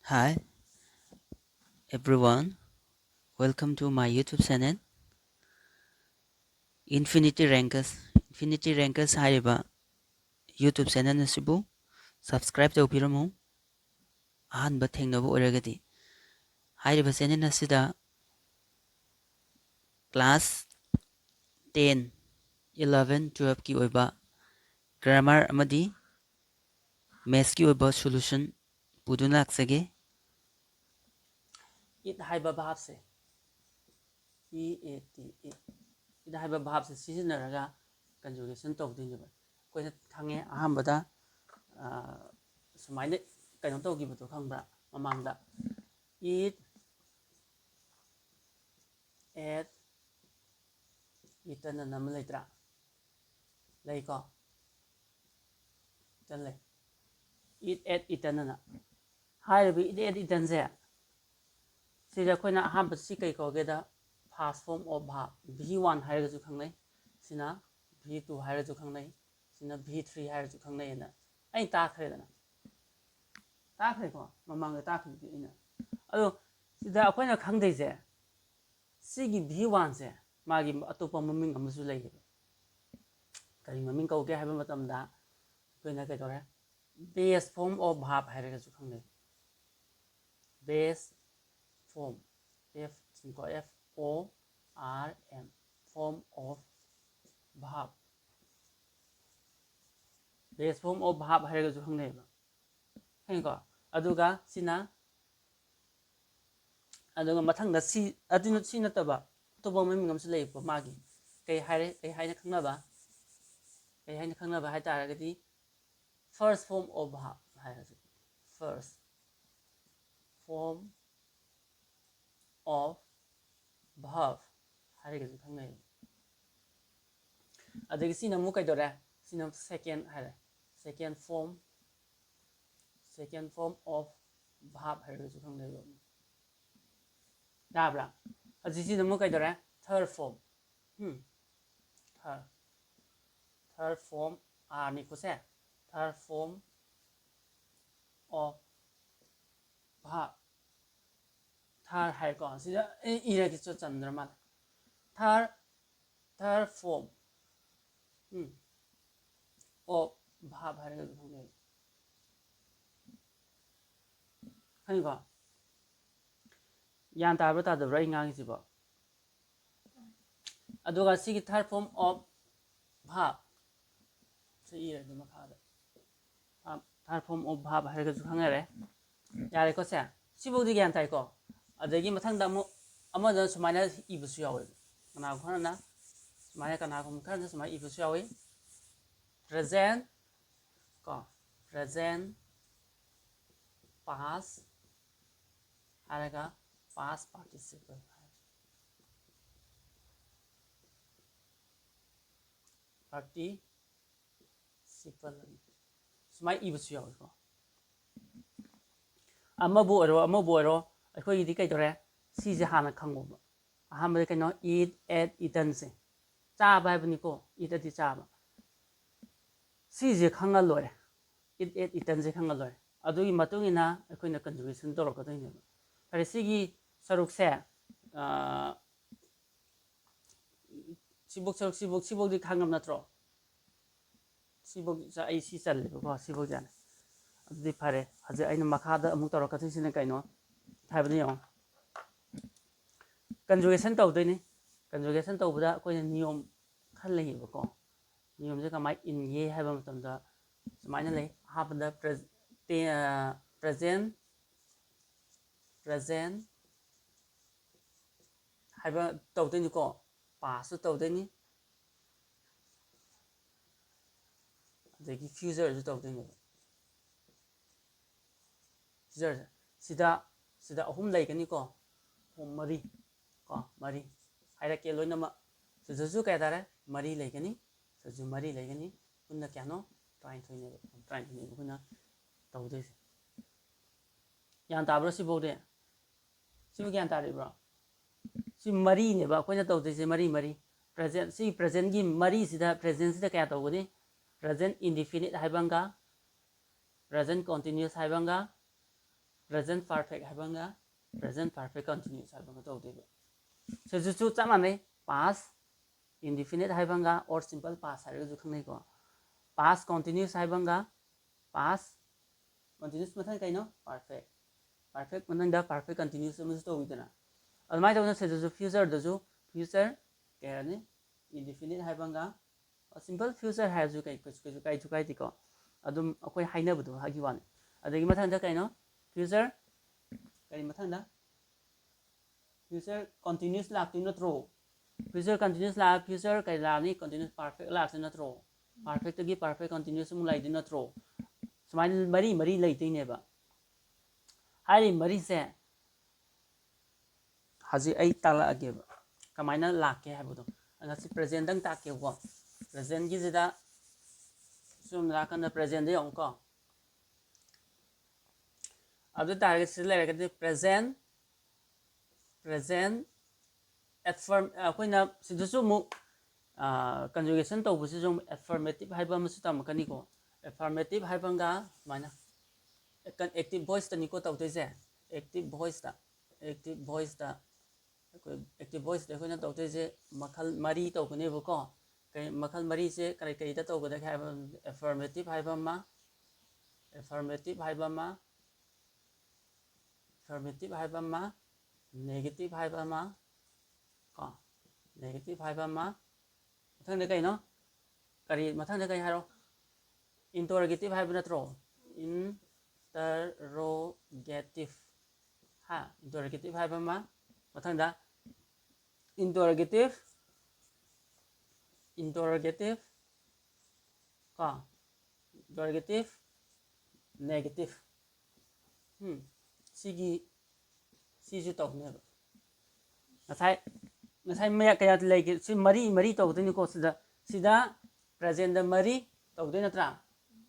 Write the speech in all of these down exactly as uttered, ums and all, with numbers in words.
Hi everyone, welcome to my YouTube channel Infinity Rankers. Infinity Rankers ꯍꯥꯏꯔꯤꯕ YouTube channel ꯑꯁꯤꯕꯨ subscribe ꯇꯧꯕꯤꯔꯝꯃꯨ꯫ ꯑꯍꯥꯟꯕ ꯊꯦꯡꯅꯕ ꯑꯣꯏꯔꯒꯗꯤ ꯍꯥꯏꯔꯤꯕ channel ꯑꯁꯤꯗ class ten, eleven, twelve ꯀꯤ ꯑꯣꯏꯕ grammar ꯑꯃꯗꯤ maths ꯀꯤ ꯑꯣꯏꯕ solution ꯄꯨꯗꯨꯅ ꯂꯥꯛꯆꯒꯦ꯫ It ꯍꯥꯏꯕ verbꯁꯦ, E A T, it, it ꯍꯥꯏꯕ verbꯁꯦ ꯁꯤꯖꯤꯟꯅꯔꯒ conjugation ꯇꯧꯗꯣꯏꯅꯦꯕ꯫ ꯑꯩꯈꯣꯏꯅ ꯈꯪꯉꯦ, ꯑꯍꯥꯟꯕꯗ, ꯑ, ꯁꯨꯃꯥꯏꯅ ꯀꯩꯅꯣ ꯇꯧꯈꯤꯕꯗꯣ ꯈꯪꯕ꯭ꯔꯥ? ꯃꯃꯥꯡꯗ eat, ate, eaten ꯑꯅ ꯑꯃ ꯂꯩꯇ꯭ꯔꯥ? ꯂꯩꯀꯣ? Eaten ꯂꯩ꯫ Eat, ate, eaten ꯑꯅ꯫ ꯍꯥꯏꯔꯤꯕ eat, ate, eaten ꯁꯦ, ꯁꯤꯗ ꯑꯩꯈꯣꯏꯅ ꯑꯍꯥꯟꯕ ꯁꯤ ꯀꯩ ꯀꯧꯒꯦꯗ, past form of verb, V one ꯍꯥꯏꯔꯒꯁꯨ ꯈꯪꯅꯩ, ꯁꯤꯅ V two ꯍꯥꯏꯔꯒꯁꯨ ꯈꯪꯅꯩ, ꯁꯤꯅ V three ꯍꯥꯏꯔꯒꯁꯨ ꯈꯪꯅꯩ ꯑꯅ ꯑꯩ ꯇꯥꯛꯈ꯭ꯔꯦꯗꯅ꯫ ꯇꯥꯛꯈ꯭ꯔꯦꯀꯣ? ꯃꯃꯥꯡꯗ ꯇꯥꯛꯈꯤꯕꯗꯤ ꯑꯩꯅ꯫ ꯑꯗꯣ ꯁꯤꯗ ꯑꯩꯈꯣꯏꯅ ꯈꯪꯗꯣꯏꯁꯦ, ꯁꯤꯒꯤ V one ꯁꯦ ꯃꯥꯒꯤ ꯑꯇꯣꯞꯄ ꯃꯃꯤꯡ ꯑꯃꯁꯨ ꯂꯩꯌꯦꯕ꯫ ꯀꯔꯤ ꯃꯃꯤꯡ ꯀꯧꯒꯦ ꯍꯥꯏꯕ ꯃꯇꯝꯗ ꯑꯩꯈꯣꯏꯅ ꯀꯩꯗꯧꯔꯦ? Base form of verb ꯍꯥꯏꯔꯒꯁꯨ ꯈꯪꯅꯩ꯫ Base form, F, ꯀꯣ, F O R M, form of verb, base form of verb ꯍꯥꯏꯔꯒꯁꯨ ꯈꯪꯅꯩꯕ꯫ ꯈꯪꯉꯤꯀꯣ? ꯑꯗꯨꯒ ꯁꯤꯅ, ꯑꯗꯨꯒ ꯃꯊꯪꯗ ꯁꯤ, ꯑꯗꯨ ꯁꯤ ꯅꯠꯇꯕ ꯑꯇꯣꯞꯄ ꯃꯃꯤꯡ ꯑꯃꯁꯨ ꯂꯩꯌꯦꯕꯀꯣ ꯃꯥꯒꯤ꯫ ꯀꯩ ꯍꯥꯏꯔꯦ? ꯀꯩ ꯍꯥꯏꯅ ꯈꯪꯅꯕ? ꯀꯩ ꯍꯥꯏꯅ ꯈꯪꯅꯕ ꯍꯥꯏ ꯇꯥꯔꯒꯗꯤ, first form of verb ꯍꯥꯏꯔꯁꯦ꯫ First form of verb ꯍꯥꯏꯔꯒꯁꯨ ꯈꯪꯅꯩ꯫ ꯑꯗꯒꯤ ꯁꯤꯅ ꯑꯃꯨꯛ ꯀꯩꯗꯧꯔꯦ? ꯁꯤꯅ second ꯍꯥꯏꯔꯦ꯫ Second form, second form of verb ꯍꯥꯏꯔꯒꯁꯨ ꯈꯪꯅꯩꯕ꯫ ꯌꯥꯕ꯭ꯔꯥ? ꯍꯧꯖꯤꯛ ꯁꯤꯅ ꯑꯃꯨꯛ ꯀꯩꯗꯧꯔꯦ? Third form. Um? Third, third form, R ꯅꯤꯀꯣ say. Third form of ꯍꯥꯏꯀꯣ, ꯁꯤꯗ ꯑꯩ ꯏꯔꯒꯦ, ꯆ-, ꯆꯟꯗ꯭ꯔ ꯃꯥꯜꯂꯦ꯫ Third, third form, um, of verb ꯍꯥꯏꯔꯒꯁꯨ ꯈꯪꯅꯩ꯫ ꯈꯪꯉꯤꯀꯣ? ꯒ꯭ꯌꯥꯟ ꯇꯥꯕ꯭ꯔꯥ ꯇꯥꯗꯕ꯭ꯔꯥ ꯑꯩ ꯉꯥꯡꯉꯤꯁꯤꯕꯣ? ꯑꯗꯨꯒ ꯁꯤꯒꯤ third form of verb ꯁꯤ ꯏꯔꯒꯦ ꯃꯈꯥꯗ꯫ Third form of verb ꯍꯥꯏꯔꯒꯁꯨ ꯈꯪꯅꯔꯦ꯫ ꯌꯥꯔꯦꯀꯣ ꯁꯦ? ꯁꯤꯐꯧꯗꯤ ꯒ꯭ꯌꯥꯟ ꯇꯥꯏꯀꯣ? ꯑꯗꯒꯤ ꯃꯊꯪꯗ ꯑꯃꯨꯛ ꯑꯃꯗ ꯁꯨꯃꯥꯏꯅ ꯏꯕꯁꯨ ꯌꯥꯎꯋꯦꯕ꯫ ꯀꯅꯥꯒꯨꯝꯕ ꯈꯔꯅ ꯁꯨꯃꯥꯏꯅ, ꯀꯅꯥꯒꯨꯝꯕ ꯈꯔꯅ ꯁꯨꯃꯥꯏꯅ ꯏꯕꯁꯨ ꯌꯥꯎꯋꯤ꯫ Present ꯀꯣ, present, past ꯍꯥꯏꯔꯒ past participle ꯍꯥꯏꯔꯁꯨ꯫ Participle ꯁꯨꯃꯥꯏꯅ ꯏꯕꯁꯨ ꯌꯥꯎꯋꯤꯀꯣ꯫ ꯑꯃꯕꯨ ꯑꯣꯏꯔꯣ, ꯑꯃꯕꯨ ꯑꯣꯏꯔꯣ, ꯑꯩꯈꯣꯏꯒꯤꯗꯤ ꯀꯩꯗꯧꯔꯦ? ꯁꯤꯁꯦ ꯍꯥꯟꯅ ꯈꯪꯉꯣꯕ꯫ ꯑꯍꯥꯟꯕꯗ ꯀꯩꯅꯣ? Eat, ate, eatenꯁꯦ꯫ ꯆꯥꯕ ꯍꯥꯏꯕꯅꯤꯀꯣ, eat ꯑꯗꯤ ꯆꯥꯕ꯫ ꯁꯤꯁꯦ ꯈꯪꯉ ꯂꯣꯏꯔꯦ꯫ Eat, ate, eatenꯁꯦ ꯈꯪꯉ ꯂꯣꯏꯔꯦ꯫ ꯑꯗꯨꯒꯤ ꯃꯇꯨꯡ ꯏꯟꯅ ꯑꯩꯈꯣꯏꯅ conjugation ꯇꯧꯔꯛꯀꯗꯣꯏꯅꯦꯕ꯫ ꯐꯔꯦ, ꯁꯤꯒꯤ ꯁꯔꯨꯛꯁꯦ, ꯑ, ꯁꯤꯕꯣꯛ ꯁꯔꯨꯛ, ꯁꯤꯕꯣꯛ, ꯁꯤꯕꯣꯛꯇꯤ ꯈꯪꯉꯝ ꯅꯠꯇ꯭ꯔꯣ? ꯁꯤꯕꯣꯛ ꯆ-, ꯑꯩ ꯁꯤ ꯆꯜꯂꯦꯕꯀꯣ, ꯁꯤꯕꯣꯛ ꯌꯥꯅꯤ꯫ ꯑꯗꯨꯗꯤ ꯐꯔꯦ, ꯍꯧꯖꯤꯛ ꯑꯩꯅ ꯃꯈꯥꯗ ꯑꯃꯨꯛ ꯇꯧꯔꯛꯀꯗꯣꯏꯁꯤꯅ ꯀꯩꯅꯣ ꯍꯥꯏꯕꯗꯤ ꯌꯦꯡꯉꯣ꯫ Conjugation ꯇꯧꯗꯣꯏꯅꯤ꯫ Conjugation ꯇꯧꯕꯗ ꯑꯩꯈꯣꯏꯅ ꯅꯤꯌꯣꯝ ꯈꯔ ꯂꯩꯌꯦꯕꯀꯣ꯫ ꯅꯤꯌꯣꯝꯁꯦ ꯀꯃꯥꯏꯅ ꯏꯟꯒꯦ ꯍꯥꯏꯕ ꯃꯇꯝꯗ ꯁꯨꯃꯥꯏꯅ ꯂꯩ꯫ ꯑꯍꯥꯟꯕꯗ pre-, ꯇꯦ-, ꯑ, present, present ꯍꯥꯏꯕ ꯇꯧꯗꯣꯏꯅꯤꯀꯣ, pastꯁꯨ ꯇꯧꯗꯣꯏꯅꯤ, ꯑꯗꯒꯤ futureꯁꯨ ꯇꯧꯗꯣꯏꯅꯦꯕ꯫ Futureꯁꯦ ꯁꯤꯗ, ꯁꯤꯗ ꯑꯍꯨꯝ ꯂꯩꯒꯅꯤꯀꯣ, ꯑꯍꯨꯝ, ꯃꯔꯤ ꯀꯣ, ꯃꯔꯤ ꯍꯥꯏꯔꯛꯀꯦ ꯂꯣꯏꯅꯃꯛ꯫ ꯁꯤꯗꯁꯨ ꯀꯌꯥ ꯇꯥꯔꯦ? ꯃꯔꯤ ꯂꯩꯒꯅꯤ, ꯁꯤꯗꯁꯨ ꯃꯔꯤ ꯂꯩꯒꯅꯤ꯫ ꯄꯨꯟꯅ ꯀꯌꯥꯅꯣ? ꯇꯔꯥꯅꯤꯊꯣꯏꯅꯦꯕ, ꯇꯔꯥꯅꯤꯊꯣꯏꯅꯦꯕ ꯑꯩꯈꯣꯏꯅ ꯇꯧꯗꯣꯏꯁꯦ꯫ ꯒ꯭ꯌꯥꯟ ꯇꯥꯕ꯭ꯔꯣ ꯁꯤꯐꯧꯗꯤ? ꯁꯤꯕꯨ ꯒ꯭ꯌꯥꯟ ꯇꯥꯔꯤꯕ꯭ꯔꯣ? ꯁꯤ ꯃꯔꯤꯅꯦꯕ ꯑꯩꯈꯣꯏꯅ ꯇꯧꯗꯣꯏꯁꯦ, ꯃꯔꯤ, ꯃꯔꯤ꯫ Present, ꯁꯤ presentꯀꯤ ꯃꯔꯤꯁꯤꯗ, presentꯁꯤꯗ ꯀꯌꯥ ꯇꯧꯒꯅꯤ? Present indefinite ꯍꯥꯏꯕ ꯑꯃꯒ, present continuous ꯍꯥꯏꯕ ꯑꯃꯒ, present perfect ꯍꯥꯏꯕ ꯑꯃꯒ, Present perfect continuous ꯍꯥꯏꯕ ꯑꯃ ꯇꯧꯗꯣꯏꯕ꯫ ꯁꯤꯁꯤꯁꯨ ꯆꯞ ꯃꯥꯟꯅꯩ, past indefinite ꯍꯥꯏꯕ ꯑꯃꯒ or simple past ꯍꯥꯏꯔꯒꯁꯨ ꯈꯪꯅꯩꯀꯣ꯫ Past continuous ꯍꯥꯏꯕ ꯑꯃꯒ, past continuous ꯃꯊꯪ ꯀꯩꯅꯣ? Perfect꯫ Perfect ꯃꯊꯪꯗ perfect continuous ꯑꯃꯁꯨ ꯇꯧꯕꯤꯗꯅ, ꯑꯗꯨꯃꯥꯏꯅ ꯇꯧꯗꯅ ꯁꯤꯗꯁꯨ futureꯗꯁꯨ future ꯀꯩ ꯍꯥꯏꯔꯅꯤ? Indefinite ꯍꯥꯏꯕ ꯑꯃꯒ꯫ Simple future ꯍꯥꯏꯔꯁꯨ ꯀꯩ ꯀꯩꯁꯨ ꯀꯩꯁꯨ ꯀꯥꯏꯁꯨ ꯀꯥꯏꯗꯦꯀꯣ꯫ ꯑꯗꯨꯝ ꯑꯩꯈꯣꯏ ꯍꯥꯏꯅꯕꯗꯣ ꯍꯥꯏꯒꯤ ꯋꯥꯅꯤ꯫ ꯑꯗꯒꯤ ꯃꯊꯪꯗ ꯀꯩꯅꯣ? Future ꯀꯔꯤ ꯃꯊꯪꯗ? Future continuous ꯂꯥꯛꯇꯣꯏ ꯅꯠꯇ꯭ꯔꯣ? Future continuous ꯂꯥꯛꯑ future ꯀꯔꯤ ꯂꯥꯛꯑꯅꯤ? Continuous perfect ꯂꯥꯛꯇꯣꯏ ꯅꯠꯇ꯭ꯔꯣ? Perfectꯇꯒꯤ perfect continuous ꯑꯃꯨꯛ ꯂꯩꯗꯣꯏ ꯅꯠꯇ꯭ꯔꯣ? ꯁꯨꯃꯥꯏꯅ ꯃꯔꯤ ꯃꯔꯤ ꯂꯩꯗꯣꯏꯅꯦꯕ꯫ ꯍꯥꯏꯔꯤꯕ ꯃꯔꯤꯁꯦ ꯍꯧꯖꯤꯛ ꯑꯩ ꯇꯥꯛꯂꯛꯑꯒꯦꯕ, ꯀꯃꯥꯏꯅ ꯂꯥꯛꯀꯦ ꯍꯥꯏꯕꯗꯣ꯫ ꯉꯁꯤ presentꯇꯪ ꯇꯥꯛꯀꯦꯕꯀꯣ꯫ Presentꯀꯤꯁꯤꯗ ꯁꯨꯝ ꯂꯥꯛꯀꯥꯟꯗ presentꯗ ꯌꯦꯡꯉꯨꯀꯣ꯫ ꯑꯗꯨ ꯇꯥꯔꯒꯗꯤ ꯁꯤꯗ ꯂꯩꯔꯒꯗꯤ present, present affirm ꯑꯩꯈꯣꯏꯅ ꯁꯤꯗꯁꯨ ꯑꯃꯨꯛ conjugation ꯇꯧꯕꯁꯤꯁꯨ ꯑꯃꯨꯛ affirmative ꯍꯥꯏꯕ ꯑꯃꯁꯨ ꯇꯝꯃꯛꯀꯅꯤꯀꯣ꯫ Affirmative ꯍꯥꯏꯕ ꯑꯃꯒ ꯁꯨꯃꯥꯏꯅ active voiceꯇꯅꯤꯀꯣ ꯇꯧꯗꯣꯏꯁꯦ꯫ Active voiceꯇ, active voiceꯇ ꯑꯩꯈꯣꯏ active voiceꯇ ꯑꯩꯈꯣꯏꯅ ꯇꯧꯗꯣꯏꯁꯦ ꯃꯈꯜ ꯃꯔꯤ ꯇꯧꯒꯅꯦꯕꯀꯣ꯫ ꯀꯩ ꯃꯈꯜ ꯃꯔꯤꯁꯦ ꯀꯔꯤ ꯀꯔꯤꯗ ꯇꯧꯒꯗꯒꯦ ꯍꯥꯏꯕ, affirmative ꯍꯥꯏꯕ ꯑꯃ, affirmative ꯍꯥꯏꯕ ꯑꯃ, affirmative ꯍꯥꯏꯕ ꯑꯃ, negative ꯍꯥꯏꯕ ꯑꯃ ꯀꯣ꯫ Negative ꯍꯥꯏꯕ ꯑꯃ꯫ ꯃꯊꯪꯗ ꯀꯩꯅꯣ? ꯀꯔꯤ ꯃꯊꯪꯗ ꯀꯔꯤ ꯍꯥꯏꯔꯣ? Interrogative ꯍꯥꯏꯕ ꯅꯠꯇ꯭ꯔꯣ? Interrogative꯫ ꯍꯥ? Interrogative ꯍꯥꯏꯕ ꯑꯃ꯫ ꯃꯊꯪꯗ interrogative, interrogative ꯀꯣ, interrogative, negative꯫ ꯎꯝ, ꯁꯤꯒꯤ, ꯁꯤꯁꯨ ꯇꯧꯅꯦꯕ꯫ ꯉꯁꯥꯏ, ꯉꯁꯥꯏ ꯃꯌꯥ ꯀꯌꯥ ꯂꯩꯒꯦ? ꯁꯤ ꯃꯔꯤ, ꯃꯔꯤ ꯇꯧꯗꯣꯏꯅꯤꯀꯣ꯫ ꯁꯤꯗ, ꯁꯤꯗ presentꯗ ꯃꯔꯤ ꯇꯧꯗꯣꯏ ꯅꯠꯇ꯭ꯔꯥ?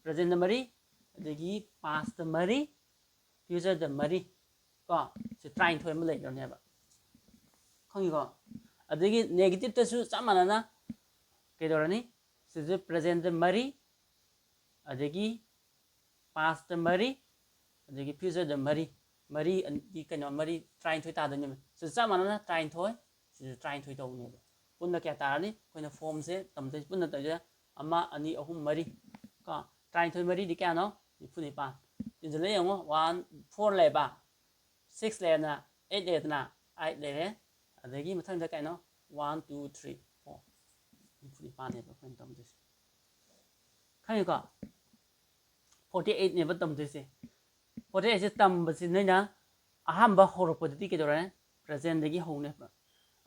Presentꯗ ꯃꯔꯤ, ꯑꯗꯒꯤ pastꯇ ꯃꯔꯤ, futureꯗ ꯃꯔꯤ ꯀꯣ꯫ ꯁꯤ ꯇꯔꯥꯅꯤꯊꯣꯏ ꯑꯃ ꯂꯩꯈ꯭ꯔꯅꯦꯕ, ꯈꯪꯉꯤꯀꯣ? ꯑꯗꯒꯤ negativeꯇꯁꯨ ꯆꯞ ꯃꯥꯟꯅꯅ ꯀꯩꯗꯧꯔꯅꯤ? ꯁꯤꯗ presentꯗ ꯃꯔꯤ, ꯑꯗꯒꯤ pastꯇ ꯃꯔꯤ, ꯑꯗꯒꯤ futureꯗ ꯃꯔꯤ꯫ ꯃꯔꯤ ꯑꯅꯤ ꯀꯩꯅꯣ ꯃꯔꯤ ꯇꯔꯥꯅꯤꯊꯣꯏ ꯇꯥꯗꯣꯏꯅꯦꯕ꯫ ꯁꯤꯁꯨ ꯆꯞ ꯃꯥꯟꯅꯅ ꯇꯔꯥꯅꯤꯊꯣꯏ, ꯁꯤꯁꯨ ꯇꯔꯥꯅꯤꯊꯣꯏ ꯇꯧꯕꯅꯦꯕ꯫ ꯄꯨꯟꯅ ꯀꯌꯥ ꯇꯥꯔꯅꯤ? ꯑꯩꯈꯣꯏꯅ ꯐꯣꯝꯁꯦ ꯇꯝꯗꯣꯏꯁꯦ ꯄꯨꯟꯅ ꯇꯧꯗꯣꯏꯁꯦ ꯑꯃ, ꯑꯅꯤ, ꯑꯍꯨꯝ, ꯃꯔꯤ ꯀꯣ꯫ ꯇꯔꯥꯅꯤꯊꯣꯏ ꯃꯔꯤꯗꯤ ꯀꯌꯥꯅꯣ? ꯅꯤꯐꯨ ꯅꯤꯄꯥꯟ꯫ ꯇꯤꯟꯁꯤꯜꯂ ꯌꯦꯡꯉꯣ, ꯋꯥꯟ ꯐꯣꯔ ꯂꯩꯔꯕ, ꯁꯤꯛꯁ ꯂꯩꯔꯦꯅ, ꯑꯩꯠ ꯂꯩꯔꯦꯗꯅ, ꯑꯩꯠ ꯂꯩꯔꯦ꯫ ꯑꯗꯒꯤ ꯃꯊꯪꯗ ꯀꯩꯅꯣ? One, two, three, four. ꯅꯤꯐꯨ ꯅꯤꯄꯥꯟꯅꯦꯕ ꯑꯩꯈꯣꯏꯅ ꯇꯝꯗꯣꯏꯁꯦ꯫ ꯈꯪꯉꯤꯀꯣ? ꯐꯣꯔꯇꯤ ꯑꯩꯠꯅꯦꯕ ꯇꯝꯗꯣꯏꯁꯦ꯫ ꯐꯣꯔꯇꯤ ꯑꯩꯠꯁꯦ ꯇꯝꯕꯁꯤ ꯅꯣꯏꯅ ꯑꯍꯥꯟꯕ ꯍꯧꯔꯛꯄꯗꯗꯤ ꯀꯩꯗꯧꯔꯦ? ꯄ꯭ꯔꯖꯦꯟꯗꯒꯤ ꯍꯧꯅꯦꯕ꯫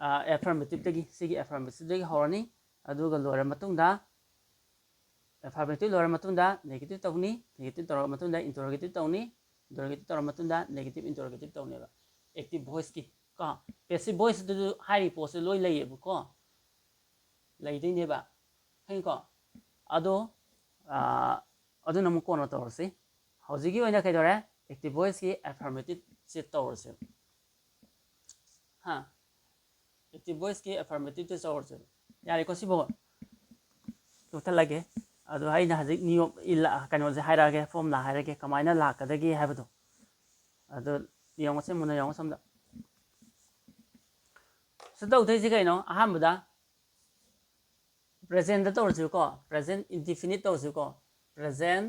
ꯑꯦꯐꯔꯃꯦꯇꯤꯞꯇꯒꯤ, ꯁꯤꯒꯤ ꯑꯦꯐꯔꯃꯦꯇꯤꯞꯇꯒꯤ ꯍꯧꯔꯅꯤ꯫ ꯑꯗꯨꯒ ꯂꯣꯏꯔ ꯃꯇꯨꯡꯗ, ꯑꯦꯐꯔꯃꯦꯇꯤꯞ ꯂꯣꯏꯔ ꯃꯇꯨꯡꯗ ꯅꯦꯒꯦꯇꯤꯞ ꯇꯧꯅꯤ, ꯅꯦꯒꯦꯇꯤꯞ ꯇꯧꯔ ꯃꯇꯨꯡꯗ ꯏꯟꯇꯔꯣꯒꯦꯇꯤꯞ ꯇꯧꯅꯤ, ꯏꯟꯇꯔꯣꯒꯦꯇꯤꯞ ꯇꯧꯔ ꯃꯇꯨꯡꯗ ꯅꯦꯒꯦꯇꯤꯞ ꯏꯟꯇꯔꯣꯒꯦꯇꯤꯞ ꯇꯧꯅꯦꯕ꯫ ꯑꯦꯛꯇꯤꯞ ꯚꯣꯏꯁꯀꯤ ꯀꯣ, ꯄꯦꯁꯤꯞ ꯚꯣꯏꯁꯇꯁꯨ ꯍꯥꯏꯔꯤꯕ ꯄꯣꯠꯁꯦ ꯂꯣꯏ ꯂꯩꯌꯦꯕꯀꯣ, ꯂꯩꯗꯣꯏꯅꯦꯕ꯫ ꯈꯪꯉꯤꯀꯣ? ꯑꯗꯣ, ꯑꯥ, ꯑꯗꯨꯅ ꯑꯃꯨꯛ ꯀꯣꯟꯅ ꯇꯧꯔꯁꯤ꯫ ꯍꯧꯖꯤꯛꯀꯤ ꯑꯣꯏꯅ ꯀꯩꯗꯧꯔꯦ? ꯑꯦꯛꯇꯤꯞ ꯚꯣꯏꯁꯀꯤ ꯑꯦꯐꯔꯃꯦꯇꯤꯞꯁꯦ ꯇꯧꯔꯁꯦ꯫ ꯍꯥ? ꯑꯦꯛꯇꯤꯞ ꯚꯣꯏꯁꯀꯤ ꯑꯦꯐꯔꯃꯦꯇꯤꯞꯁꯦ ꯇꯧꯔꯁꯦ꯫ ꯌꯥꯔꯦꯀꯣ ꯁꯤꯕꯣ? ꯀꯛꯊꯠꯂꯒꯦ꯫ ꯑꯗꯣ ꯑꯩꯅ ꯍꯧꯖꯤꯛ ꯅꯤꯌꯣꯝ ꯏꯜꯂ-, ꯀꯩꯅꯣꯁꯦ ꯍꯥꯏꯔꯛꯑꯒꯦ, ꯐꯣꯔꯃꯨꯂꯥ ꯍꯥꯏꯔꯛꯑꯒꯦ ꯀꯃꯥꯏꯅ ꯂꯥꯛꯀꯗꯒꯦ ꯍꯥꯏꯕꯗꯣ꯫ ꯑꯗꯣ ꯌꯦꯡꯉꯣꯁꯦ, ꯃꯨꯟꯅ ꯌꯦꯡꯉꯣ ꯁꯣꯝꯗ꯫ ꯁꯤ ꯇꯧꯗꯣꯏꯁꯦ ꯀꯩꯅꯣ? ꯑꯍꯥꯟꯕꯗ ꯄ꯭ꯔꯖꯦꯟꯗ ꯇꯧꯔꯁꯤꯀꯣ, ꯄ꯭ꯔꯖꯦꯟ ꯏꯟꯗꯤꯐꯤꯅꯤꯠ ꯇꯧꯔꯁꯤꯀꯣ꯫ ꯄ꯭ꯔꯖꯦꯟ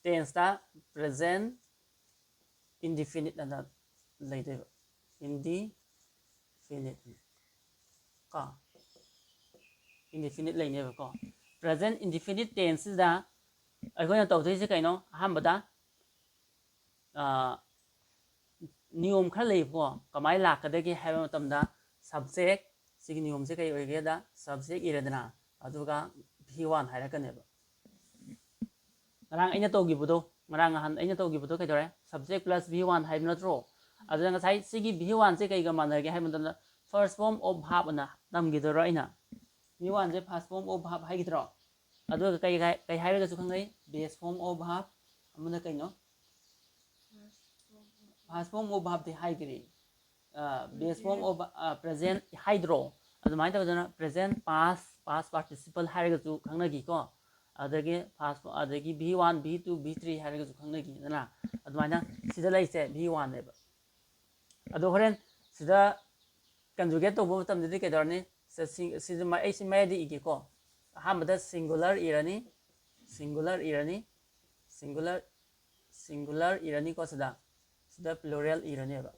ꯇꯦꯟꯁꯇ ꯄ꯭ꯔꯖꯦꯟ ꯏꯟꯗꯤꯐꯤꯅꯤꯠ ꯑꯅ ꯂꯩꯗꯣꯏꯕ꯫ ꯏꯟꯗꯤꯐꯤꯅꯤꯠ ꯀꯣ, ꯏꯟꯗꯤꯐꯤꯅꯤꯠ ꯂꯩꯅꯦꯕꯀꯣ꯫ ꯄ꯭ꯔꯖꯦꯟ ꯏꯟꯗꯤꯐꯤꯅꯤꯠ ꯇꯦꯟꯁꯁꯤꯗ ꯑꯩꯈꯣꯏꯅ ꯇꯧꯗꯣꯏꯁꯦ ꯀꯩꯅꯣ? ꯑꯍꯥꯟꯕꯗ, ꯑꯥ, ꯅꯤꯌꯣꯝ ꯈꯔ ꯂꯩꯌꯦꯕꯀꯣ꯫ ꯀꯃꯥꯏꯅ ꯂꯥꯛꯀꯗꯒꯦ ꯍꯥꯏꯕ ꯃꯇꯝꯗ, ꯁꯕꯖꯦꯛ, ꯁꯤꯒꯤ ꯅꯤꯌꯣꯝꯁꯦ ꯀꯩ ꯑꯣꯏꯒꯦꯗ, ꯁꯕꯖꯦꯛ ꯏꯔꯦꯗꯅ, ꯑꯗꯨꯒ ꯚꯤ ꯋꯥꯟ ꯍꯥꯏꯔꯛꯀꯅꯦꯕ꯫ ꯉꯔꯥꯡ ꯑꯩꯅ ꯇꯧꯈꯤꯕꯗꯣ, ꯉꯔꯥꯡ ꯅꯍꯥꯟ ꯑꯩꯅ ꯇꯧꯈꯤꯕꯗꯣ ꯀꯩꯗꯧꯔꯦ? ꯁꯕꯖꯦꯛ ꯄ꯭ꯂꯁ ꯚꯤ ꯋꯥꯟ ꯍꯥꯏꯕ ꯅꯠꯇ꯭ꯔꯣ? ꯑꯗꯨꯅ ꯉꯁꯥꯏ ꯁꯤꯒꯤ ꯚꯤ ꯋꯥꯟꯁꯦ ꯀꯩꯒ ꯃꯥꯟꯅꯒꯦ ꯍꯥꯏꯕ ꯃꯇꯝꯗ, ꯐꯥꯔꯁ ꯐꯣꯔꯝ ꯑꯣꯐ ꯚꯥꯔꯕ ꯑꯅ ꯇꯝꯈꯤꯗꯣꯏꯔꯣ ꯑꯩꯅ? ꯚꯤ ꯋꯥꯟꯁꯦ ꯐꯥꯔꯁ ꯐꯣꯔꯝ ꯑꯣꯐ ꯚꯥꯔꯕ ꯍꯥꯏꯈꯤꯗ꯭ꯔꯣ? ꯑꯗꯨꯒ ꯀꯩ, ꯀꯩ, ꯀꯩ ꯍꯥꯏꯔꯒꯁꯨ ꯈꯪꯅꯩ? ꯕꯦꯁ ꯐꯣꯔꯝ ꯑꯣꯐ ꯚꯥꯔꯕ, ꯑꯃꯅ ꯀꯩꯅꯣ? ꯐꯥꯔꯁ ꯐꯣꯔꯝ ꯑꯣꯐ ꯚꯥꯔꯕꯇꯤ ꯍꯥꯏꯈ꯭ꯔꯦ꯫ ꯕꯦꯁ ꯐꯣꯔꯝ ꯑꯣꯐ ꯄ꯭ꯔꯖꯦꯟ ꯍꯥꯏꯗ꯭ꯔꯣ? ꯑꯗꯨꯃꯥꯏꯅ ꯇꯧꯗꯅ ꯄ꯭ꯔꯖꯦꯟ ꯄꯥꯁ, ꯄꯥꯁ ꯄꯥꯔꯇꯤꯁꯤꯄꯜ ꯍꯥꯏꯔꯒꯁꯨ ꯈꯪꯅꯈꯤꯀꯣ꯫ ꯑꯗꯒꯤ ꯐꯥꯁ ꯑꯗꯒꯤ V one, V two, V three ꯍꯥꯏꯔꯒꯁꯨ ꯈꯪꯅꯈꯤꯗꯅ꯫ ꯑꯗꯨꯃꯥꯏꯅ ꯁꯤꯗ ꯂꯩꯁꯦ ꯚꯤ ꯋꯥꯟꯅꯦꯕ꯫ ꯑꯗꯣ ꯍꯣꯔꯦꯟ ꯁꯤꯗ ꯀꯟꯖꯨꯒꯦꯠ ꯇꯧꯕ ꯃꯇꯝꯗꯗꯤ ꯀꯩꯗꯧꯔꯅꯤ? ꯁꯤ- ꯁꯤ- ꯁꯤꯁꯦ ꯃ- ꯑꯩ ꯁꯤ ꯃꯌꯥꯏꯗ ꯏꯒꯦꯀꯣ꯫ ꯑꯍꯥꯟꯕꯗ ꯁꯤꯡꯒꯨꯂꯔ ꯏꯔꯅꯤ, ꯁꯤꯡꯒꯨꯂꯔ ꯏꯔꯅꯤ, ꯁꯤꯡꯒꯨꯂꯔ ꯁꯤꯡꯒꯨꯂꯔ ꯏꯔꯅꯤꯀꯣ ꯁꯤꯗ꯫ ꯁꯤꯗ ꯄ꯭ꯂꯨꯔꯦꯜ ꯏꯔꯅꯦꯕ꯫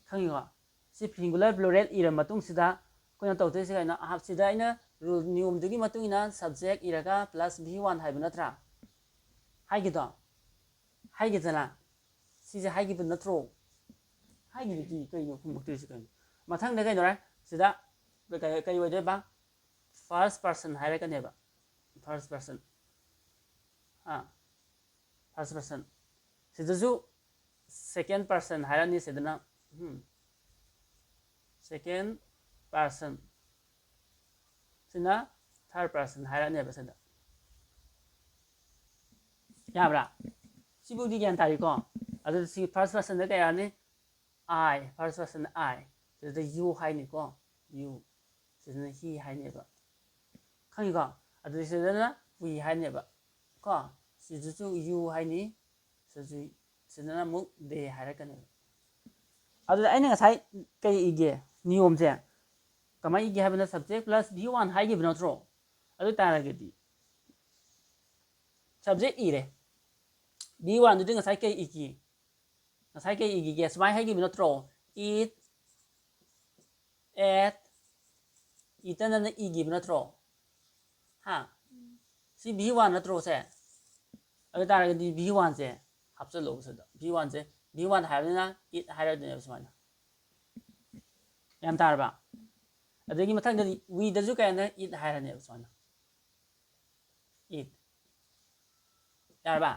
ꯈꯪꯉꯤꯀꯣ? ꯁꯤ ꯁꯤꯡꯒꯨꯂꯔ ꯄ꯭ꯂꯨꯔꯦꯜ ꯏꯔ ꯃꯇꯨꯡꯁꯤꯗ ꯑꯩꯈꯣꯏꯅ ꯇꯧꯗꯣꯏꯁꯦ ꯀꯩꯅꯣ? ꯑꯍꯥꯞ- ꯁꯤꯗ ꯑꯩꯅ ꯔꯨꯜ ꯅꯤꯌꯣꯝꯗꯨꯒꯤ ꯃꯇꯨꯡ ꯏꯟꯅ ꯁꯕꯖꯦꯛ ꯏꯔꯒ ꯄ꯭ꯂꯁ ꯚꯤ ꯋꯥꯟ ꯍꯥꯏꯕ ꯅꯠꯇ꯭ꯔꯥ? ꯍꯥꯏꯒꯤꯗꯣ? ꯍꯥꯏꯒꯤꯗꯅ? ꯁꯤꯁꯦ ꯍꯥꯏꯒꯤꯕ ꯅꯠꯇ꯭ꯔꯣ? ꯍꯥꯏꯒꯤꯗꯨꯗꯤ ꯀꯩꯅꯣ ꯈꯨꯝꯃꯛꯇ꯭ꯔꯤꯁꯦ ꯀꯩꯅꯣ? ꯃꯊꯪꯗ ꯀꯩꯗꯧꯔꯦ? ꯁꯤꯗ ꯀꯩ ꯀꯩ ꯑꯣꯏꯗꯣꯏꯕ? ꯐꯥꯔꯁ ꯄꯥꯔꯁꯟ ꯍꯥꯏꯔꯛꯀꯅꯦꯕ꯫ First person. ꯑꯥ, ꯐꯥꯔꯁ ꯄꯥꯔꯁꯟ꯫ ꯁꯤꯗꯁꯨ ꯁꯦꯀꯦꯟ ꯄꯥꯔꯁꯟ ꯍꯥꯏꯔꯛꯑꯅꯤ ꯁꯤꯗꯅ꯫ Second person. ꯁꯤꯅ ꯊꯥꯔꯠ ꯄꯥꯔꯁꯟ ꯍꯥꯏꯔꯛꯑꯅꯦꯕ ꯁꯤꯗ꯫ ꯌꯥꯕ꯭ꯔꯥ? ꯁꯤꯕꯨꯗꯤ ꯒ꯭ꯌꯥꯟ ꯇꯥꯔꯤꯀꯣ? ꯑꯗꯨꯗ ꯁꯤ ꯐꯥꯔꯁ ꯄꯥꯔꯁꯟꯗ ꯀꯩ ꯍꯥꯏꯔꯅꯤ? ꯑꯥꯏ, ꯐꯥꯔꯁ ꯄꯥꯔꯁꯟ ꯑꯥꯏ꯫ ꯁꯤꯗ ꯌꯨ ꯍꯥꯏꯅꯤꯀꯣ꯫ ꯌꯨ꯫ ꯁꯤꯗꯅ ꯍꯤ ꯍꯥꯏꯅꯦꯕ꯫ ꯈꯪꯉꯤꯀꯣ? ꯑꯗꯨꯗꯤ ꯁꯤꯗꯅ ꯋꯤ ꯍꯥꯏꯅꯦꯕ꯫ ꯀꯣ? ꯁꯤꯗꯁꯨ ꯌꯨ ꯍꯥꯏꯅꯤ꯫ ꯁꯤꯗꯁꯨ, ꯁꯤꯗꯅ ꯑꯃꯨꯛ ꯗꯦ ꯍꯥꯏꯔꯛꯀꯅꯦꯕ꯫ ꯑꯗꯨꯗ ꯑꯩꯅ ꯉꯁꯥꯏ ꯀꯩ ꯏꯒꯦ? ꯅꯤꯌꯣꯝꯁꯦ ꯀꯃꯥꯏꯅ ꯏꯒꯦ ꯍꯥꯏꯕꯗ ꯁꯕꯖꯦꯛ ꯄ꯭ꯂꯁ ꯚꯤ ꯋꯥꯟ ꯍꯥꯏꯈꯤꯕ ꯅꯠꯇ꯭ꯔꯣ? ꯑꯗꯨ ꯇꯥꯔꯒꯗꯤ ꯁꯕꯖꯦꯛ ꯏꯔꯦ꯫ ꯚꯤ ꯋꯥꯟꯗꯨꯗꯤ ꯉꯁꯥꯏ ꯀꯩ ꯏꯈꯤ? ꯉꯁꯥꯏ ꯀꯩ ꯏꯈꯤꯒꯦ? ꯁꯨꯃꯥꯏꯅ ꯍꯥꯏꯈꯤꯕ ꯅꯠꯇ꯭ꯔꯣ? ꯏꯠ, ꯑꯦꯠ, ꯏꯠ ꯑꯅ ꯏꯈꯤꯕ ꯅꯠꯇ꯭ꯔꯣ? ꯍꯥ? ꯁꯤ ꯚꯤ ꯋꯥꯟ ꯅꯠꯇ꯭ꯔꯣ ꯁꯦ? ꯑꯗꯨ ꯇꯥꯔꯒꯗꯤ ꯚꯤ ꯋꯥꯟꯁꯦ ꯍꯥꯞꯆꯜꯂꯣꯕ ꯁꯤꯗ꯫ ꯚꯤ ꯋꯥꯟꯁꯦ, ꯚꯤ ꯋꯥꯟ ꯍꯥꯏꯔꯕꯅꯤꯅ ꯏꯠ ꯍꯥꯏꯔꯗꯣꯏꯅꯦꯕ ꯁꯨꯃꯥꯏꯅ꯫ ꯌꯥꯝ ꯇꯥꯔꯕ? ꯑꯗꯒꯤ ꯃꯊꯪꯗꯗꯤ ꯋꯤꯗꯁꯨ ꯀꯩ ꯍꯥꯏꯅ? ꯏꯠ ꯍꯥꯏꯔꯅꯦꯕ ꯁꯨꯃꯥꯏꯅ꯫ ꯏꯠ꯫ ꯌꯥꯔꯕ?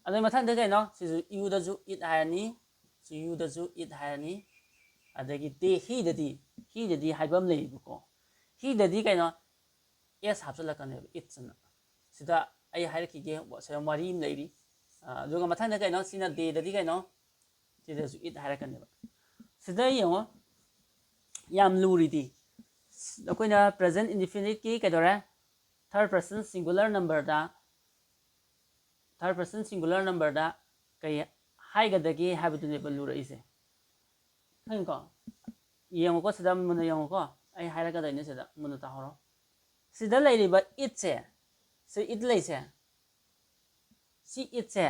ꯑꯗꯩ ꯃꯊꯪꯗ ꯀꯩꯅꯣ? ꯁꯤꯁꯨ ꯌꯨꯗꯁꯨ ꯏꯠ ꯍꯥꯏꯔꯅꯤ, ꯁꯤ ꯌꯨꯗꯁꯨ ꯏꯠ ꯍꯥꯏꯔꯅꯤ, ꯑꯗꯒꯤ ꯗꯦ, ꯍꯤꯗꯗꯤ, ꯍꯤꯗꯗꯤ ꯍꯥꯏꯕ ꯑꯃ ꯂꯩꯌꯦꯕꯀꯣ꯫ ꯍꯤꯗꯗꯤ ꯀꯩꯅꯣ? ꯑꯦꯁ ꯍꯥꯞꯆꯤꯜꯂꯛꯀꯅꯦꯕ, ꯏꯠꯁ ꯑꯅ꯫ ꯁꯤꯗ ꯑꯩ ꯍꯥꯏꯔꯛꯈꯤꯒꯦ, ꯁꯤꯗ ꯋꯥꯔꯤ ꯑꯃ ꯂꯩꯔꯤ꯫ ꯑ, ꯑꯗꯨꯒ ꯃꯊꯪꯗ ꯀꯩꯅꯣ? ꯁꯤꯅ ꯗꯦꯗꯗꯤ ꯀꯩꯅꯣ? ꯁꯤꯗꯁꯨ ꯏꯠ ꯍꯥꯏꯔꯛꯀꯅꯦꯕ꯫ ꯁꯤꯗ ꯌꯦꯡꯉꯣ, ꯌꯥꯝ ꯂꯨꯔꯤꯗꯤ꯫ ꯑꯩꯈꯣꯏꯅ ꯄ꯭ꯔꯦꯖꯦꯟ ꯏꯟꯗꯤꯐꯤꯅꯤꯠꯀꯤ ꯀꯩꯗꯧꯔꯦ? third person singular numberꯗ, third person singular numberꯗ ꯀꯩ ꯍꯥꯏꯒꯗꯒꯦ ꯍꯥꯏꯕꯗꯨꯅꯦꯕ ꯂꯨꯔꯛꯏꯁꯦ꯫ ꯈꯪꯉꯤꯀꯣ? ꯌꯦꯡꯉꯨꯀꯣ, ꯁꯤꯗ ꯃꯨꯟꯅ ꯌꯦꯡꯉꯨꯀꯣ꯫ ꯑꯩ ꯍꯥꯏꯔꯛꯀꯗꯣꯏꯅꯦ, ꯁꯤꯗ ꯃꯨꯟꯅ ꯇꯥꯍꯧꯔꯣ꯫ ꯁꯤꯗ ꯂꯩꯔꯤꯕ itꯁꯦ, ꯁꯤ it ꯂꯩꯁꯦ, ꯁꯤ itꯁꯦ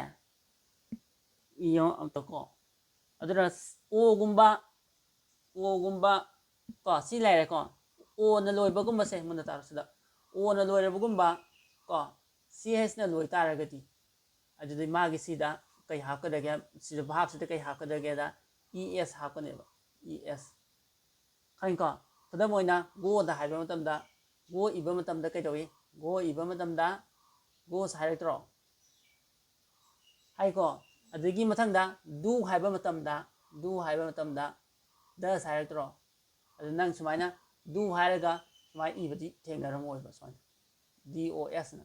ꯌꯦꯡꯉꯣ ꯑꯝꯇꯀꯣ꯫ ꯑꯗꯨꯅ Oꯒꯨꯝꯕ, Oꯒꯨꯝꯕ ꯀꯣ, ꯁꯤ ꯂꯩꯔꯦꯀꯣ꯫ Oꯅ ꯂꯣꯏꯕꯒꯨꯝꯕꯁꯦ ꯃꯨꯟꯅ ꯇꯥꯔꯣ ꯁꯤꯗ꯫ Oꯅ ꯂꯣꯏꯔꯕꯒꯨꯝꯕ ꯀꯣ, Chꯅ ꯂꯣꯏ ꯇꯥꯔꯒꯗꯤ, ꯑꯗꯨꯗꯤ ꯃꯥꯒꯤ ꯁꯤꯗ ꯀꯩ ꯍꯥꯞꯀꯗꯒꯦ? ꯁꯤꯗ verb ꯁꯤꯗ ꯀꯩ ꯍꯥꯞꯀꯗꯒꯦꯗ es ꯍꯥꯞꯀꯅꯦꯕ, es꯫ ꯈꯪꯉꯤꯀꯣ? ꯈꯨꯗꯝ ꯑꯣꯏꯅ goꯗ ꯍꯥꯏꯕ ꯃꯇꯝꯗ, go ꯏꯕ ꯃꯇꯝꯗ ꯀꯩꯗꯧꯏ? Go ꯏꯕ ꯃꯇꯝꯗ goes ꯍꯥꯏꯔꯛꯇ꯭ꯔꯣ? ꯍꯥꯏꯀꯣ? ꯑꯗꯒꯤ ꯃꯊꯪꯗ do ꯍꯥꯏꯕ ꯃꯇꯝꯗ, do ꯍꯥꯏꯕ ꯃꯇꯝꯗ does ꯍꯥꯏꯔꯛꯇ꯭ꯔꯣ? ꯑꯗꯨ ꯅꯪ ꯁꯨꯃꯥꯏꯅ do ꯍꯥꯏꯔꯒ ꯁꯨꯃꯥꯏꯅ ꯏꯕꯗꯤ ꯊꯦꯡꯅꯔꯝꯃꯣꯏꯕ, ꯁꯨꯃꯥꯏꯅ D O S ꯅ꯫